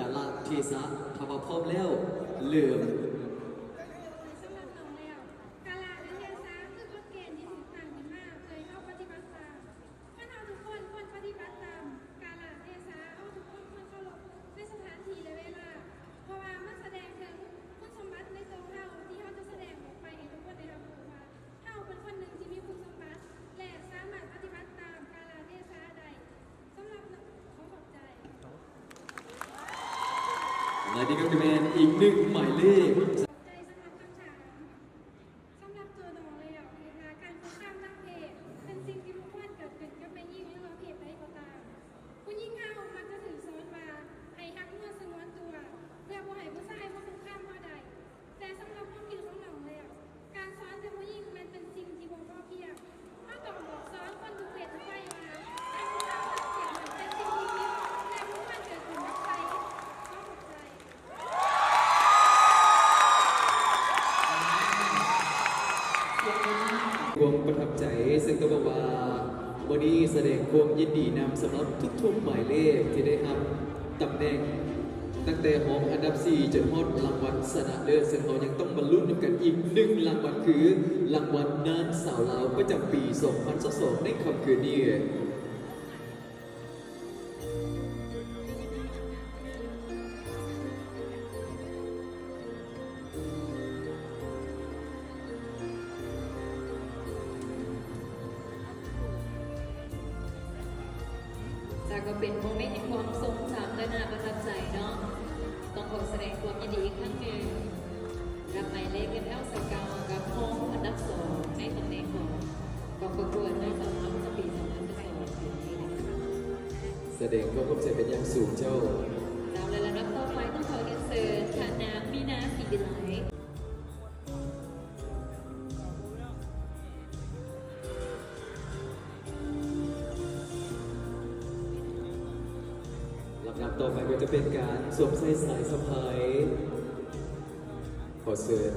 ກາລະເທສະ ຖ້າວ່າພ້ອມແລ້ວ ເລີ່ມ. ສຳລັບນ້ອງແລ້ວ ກາລະ ແລະ ເທສະ ຄືກົດເກນທີ່ຖືກຕັ້ງຂຶ້ນມາເພື່ອໃຫ້ເຮົາປະຕິບັດຕາມ. ຄົນເຮົາທຸກຄົນຄວນປະຕິບັດຕາມກາລະເທສະ. ເຮົາທຸກຄົນຄວນເຄົາລົບໃນສະຖານທີ່ ແລະ ເວລາ ເພາະວ່າມັນສະແດງເຖິງຄຸນສົມບັດໃນໂຕເຮົາທີ່ເຮົາຈະສະແດງອອກໄປໃຫ້ທຸກຄົນໄດ້ຮັບຮູ້ວ່າ ເຮົາເປັນຄົນໜຶ່ງທີ່ມີຄຸນສົມບັດ ແລະ ສາມາດປະຕິບັດຕາມກາລະເທສະໄດ້. ສຳລັບ ຂໍຂອບໃຈ. ແລະ ນີ້ກໍຄືແມ່ນອີກໜຶ່ງໝາຍເລກ. ຂອບໃຈສຳລັບຄຳຖາມ. ສຳລັບຕົວນ້ອງແລ້ວ ເຫັນວ່າການຄຸກຄາມທາງເພດເປັນສິ່ງທີ່ບໍ່ຄວນເກີດຂຶ້ນກັບແມ່ຍິງ ຫຼືວ່າເພດໃດກໍຕາມ. ຜູ້ຍິງເຮົາມັກຈະຖືກສອນວ່າໃຫ້ຮັກເນື້ອສະຫງວນຕົວ ເພື່ອບໍ່ໃຫ້ຜູ້ຊາຍມາຄຸກຄາມເຮົາໄດ້. ແຕ່ສຳລັບຄວາມຄິດຂອງນ້ອງແລ້ວ ການສອນແຕ່ຜູ້ຍິງແມ່ນເປັນສິ່ງທີ່ບໍ່ພໍພຽງ. ເຮົາຕ້ອງບອກສອນຄົນທຸກເພດທຸກໄວວ່າ ການຄຸກຄາມທາງເພດນັ້ນເປັນສິ່ງທີ່ຜິດ ແລະ ບໍ່ຄວນເກີດຂຶ້ນກັບໃຜ. ຂໍຂອບໃຈ. ຄວາມປະທັບໃຈ ເຊິ່ງຕ້ອງບອກວ່າ ມື້ນີ້ສະແດງຄວາມຍິນດີນຳສຳລັບທຸກໆໝາຍເລກທີ່ໄດ້ຮັບຕຳແໜ່ງ ຕັ້ງແຕ່ຮອງອັນດັບສີ່ ຈົນຮອດລາງວັນຊະນະເລີດ, ເຊິ່ງເຮົາຍັງຕ້ອງມາລຸ້ນນຳກັນອີກໜຶ່ງລາງວັນ ຄືລາງວັນນາງສາວລາວປະຈຳປີສອງພັນຊາວສອງ ໃນຄ່ຳຄືນນີ້. ຈາກກໍເປັນໂມເມັນແຫ່ງຄວາມຊົງຈຳ ແລະ ໜ້າປະທັບໃຈເນາະ. ຕ້ອງຂໍສະແດງຄວາມຍິນດີອີກຄັ້ງໜຶ່ງ ກັບໝາຍເລກ ເອັມແອລ ຊາວເກົ້າ ກັບຮອງອັນດັບສອງ ໃນຕຳແໜ່ງຂອງກອງປະກວດນາງສາວລາວປະຈຳປີສອງພັນຊາວສອງ ປີນີ້. ສະແດງຄວາມຂອບໃຈເປັນຢ່າງສູງເຈົ້າ. ເຈົ້າ ແລະ ລຳດັບຕໍ່ໄປຕ້ອງຂໍຮຽນເຊີນທ່ານນາງ ມີນາ ສີວິໄລ. ລຳດັບຕໍ່ໄປກໍຈະເປັນການສວມໃສ່ສາຍສະພາຍ. ຂໍເຊີນ.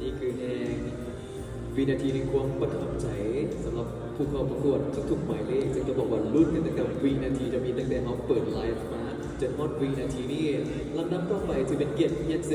ນີ້ຄືແຫ່ງວິນາທີແຫ່ງຄວາມປະທັບໃຈສຳລັບຜູ້ເຂົ້າປະກວດທຸກໆໝາຍເລກ, ເຊິ່ງຕ້ອງບອກວ່າລຸ້ນກັນຕັ້ງແຕ່ວິນາທີທຳອິດ, ຕັ້ງແຕ່ເຮົາເປີດໄລຟ໌ມາຈົນຮອດວິນາທີນີ້. ລຳດັບຕໍ່ໄປຖືເປັນກຽດຮຽນເຊີນ